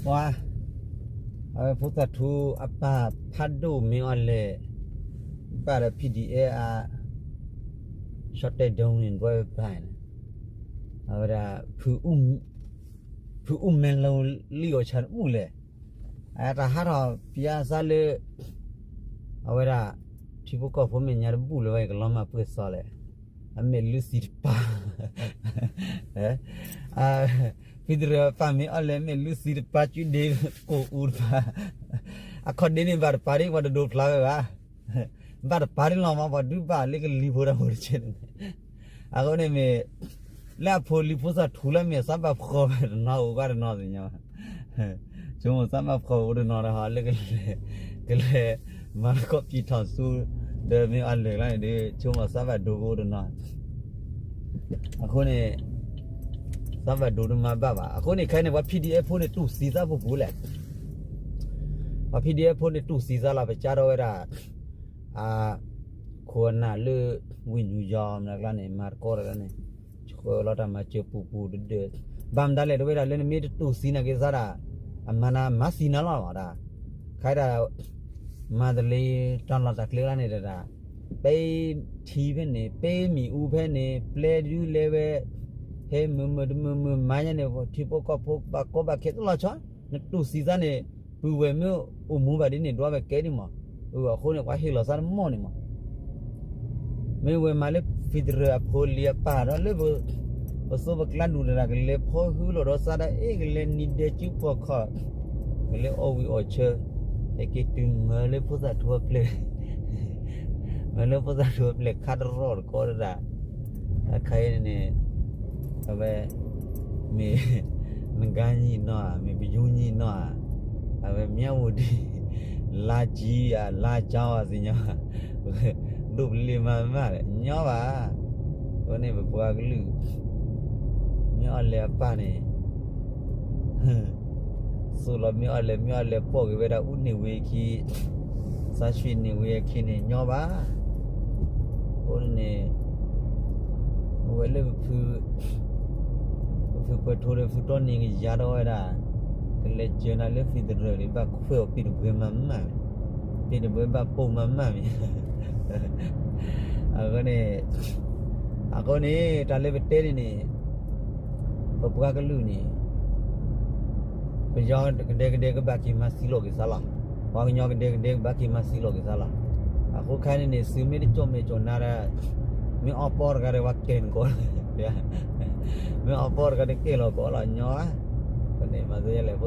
ပှၤ, အဝဲဖိသၣ်ထူအပၢ်ဖးဒိၣ်မ့ၢ်အီၤလဲၣ်, ဘၣ်ဒီး PDF အ ရှော့တဲဒုံးန့ၣ်ဘၣ်ပၢ်န့ၣ်, အဝဲဒၣ် ဖုအူမဲလီၤလံအီၣ်ဆၣ်တဘူၣ်လဲၣ်, အတၢ်ဟးထီၣ်ပၠါစၢ်လၢ အဝဲဒၣ် ထံဖိကီၢ်ဖိမဲာ်ညါတဘူၣ်လၢၤဘၣ် ကလီၤမၢ်ပှဲၤစီလီၤ, အမဲာ်လုၢ်သံတပၢ် ဖံတရၢၣ်ပၢ်မ့ၢ်အီၤလဲၣ် မဲာ်လုၢ်သံတပၢ် ကုဒ့ကိၣ်အူတပၢ်, အခီၣ်ဒ့န့ၣ်ဘၣ်တပၢ်ဒ် ပှၤတဒိးဖျါဝဲဘၣ်, ဘၣ်တပၢ်ဒ်လီၤမး ပှၤဒုးဘၣ်လၢကလံၤဖိတၢ်ဖိတဆဲန့ၣ်, အဃိန့ၣ်မ့ၢ် လၢအဖိလံၤဖိသၣ်ထူလၢမ့ၢ်သးဘၣ်ဖှီၣ်ဝဲတနီၤအိၣ်ဘၣ်တနီၤသ့ၣ်ညါ, ဆိကမိၣ်သးဘၣ်ဖှီၣ်အိၣ်တနီၤဒီးဟီလၢ ကလဲၤ မၤသကိးပံာ်ထီၣ်ဆူ ဒီးမ့ၢ်အီၤလဲၣ်ကျါန့ၣ်ဒီး ဆိကမိၣ်သးဘၣ်ဒိကအိၣ်တနီၤ, အဃိန့ၣ် သးဘၣ်ဒိတမၤဘၣ်ဘၣ်. အဃိန့ၣ်ခဲအံၤန့ၣ် ပှၤ PDF ဖိန့ၣ် တူၢ်သံသးပူၤပူၤလဲၣ်, ပှၤ PDF ဖိန့ၣ် တူၢ်သံသးလီၤ ပကၢ်ထီၣ်ဝဲဒၣ် အ ခိၣ်အနၢ်လၢ ဝ့ၢ်နူယီမနုၤကျါန့ၣ် မၤသကိးတၢ်န့ၣ် ဆှၢလီၤတၢ်မၤစၢၤပူၤပူၤဒၣ်ဒၣ်, ဘၣ်မတၤလဲၣ် တဝဲဒၣ်လၢနမ့ၢ်တတူၢ်သံနာ်က့ၤသးဒၣ် အမၤနၤမၤသံနၤလီၤမးဒၣ်, ခဲဒၣ် မၤတလ့ တၢ်လီၢ်တၢ်ကျဲလၢန့ၣ်တဒၣ်, ပထံဖဲန့ၣ် ပမ့ၣ်အူဖဲန့ၣ် ပျဲဒုးလဲၤဝဲ ဟဲမုာ်မုာ်တမုာ်မုာ်မၤညါန့ၣ် ထံဖိကီၢ်ဖိဘၣ်ကီဘၣ်ခဲတလီၤဆီ, နတူၢ်သံသးန့ၣ် ပုၢ်ဝဲၢ်မ့ၢ်အိၣ်မူဘၣ်ဒ်န့ၣ် ဒွးဝဲကဲဒ်မး, အဃိန့ၣ် ပှၤဟ့ၣ်လီၤသးတမီၢ်န့ၣ်မး မ့ၢ်ဝဲမၤလၢ federal အဖိလံၤအပၢ်ဒီးလၢ ပသိပကျါဒူၣ်တဂၤ ကလဲၤဖီဟုလိာ်ဒီးသးဒၣ်အ့ၣ် ကလဲၤနံၤဒဲးစုဖီၣ်ခီၣ်, ကလဲၤအီၣ်ဝံၤအီၣ်ဆၢ, ဟဲက့ၤတုၤမၢလၢဖိသၣ်ထူအပျဲၢ်, မၢလၢဖိသၣ်ထူအပျဲၢ်ခါတရီတကီတဒၣ်, အခါအံၤန့ၣ် အဝဲ မ့ၢ် နကါညီနီၢ်ဧါ မ့ၢ်ပယူၤညီနီၢ်ဧါ, အဝဲမၠၣ်ဝူၤဒံ လါကၠံဧါ လါကၠီဧါသ့ၣ်ညါ, ဒိၣ်ပလ့ၤမၤမးဒီး ညီဘၣ်, အဃိန့ၣ်ပပှၤကလုာ် မ့ၢ်အီၤလဲၣ်အပၢ်န့ၣ် သိၣ်လီၤမ့ၢ်အီၤလဲၣ် မ့ၢ်အီၤလဲၣ်ပိာ်က့ၤဝဲဒၣ်အူန့ၢ်ဝ့ခံ, သးဆွ့ၣ်န့ၢ်ဝ့အခံန့ၣ်ညီဘၣ်, အဃိန့ၣ် အဝဲလၢ ပဖုပှဲၤထူဒီးဖုတီနံၤကယၤထီၣ်ဝဲဒၣ်, ကလဲၤစၢၤနၤလၢ federal န့ၣ် ဘၣ်ခွဲးအီၤပ့ၣ်တဘှဲမးမး, ပ့ၣ်တဘှဲဘၣ်ပိာ်မးမးမး, အဃိန့ၣ် အဃိန့ၣ် တၢ်လၢပတဲန့ၣ်န့ၣ် ပပှၤကလုာ်န့ၣ် ပယီၤကဒဲကဒဲကဘၣ်က့ၤမၤသံလီၤက့ၤသးလီၤ, ပှၤကညီကဒဲကဒဲကဘၣ်က့ၤမၤသံလီၤက့ၤသးလီၤ, အဃိခဲအံၤန့ၣ်န့ၣ် သုမ့ၢ်တကၠီၣ်မဲာ်ကၠီၣ်နါဒီး မ့ၢ်အီၣ်ပီၢ်တဂၤဒီးပှၤကဲၤနကိးလီၤ, မ့ၢ်အီၣ်ပီၢ်တဂၤဒီးကဲၤလီၤကိးလီၤညီဧါ, အဃိန့ၣ် မၤသ့လဲၣ် ဖိ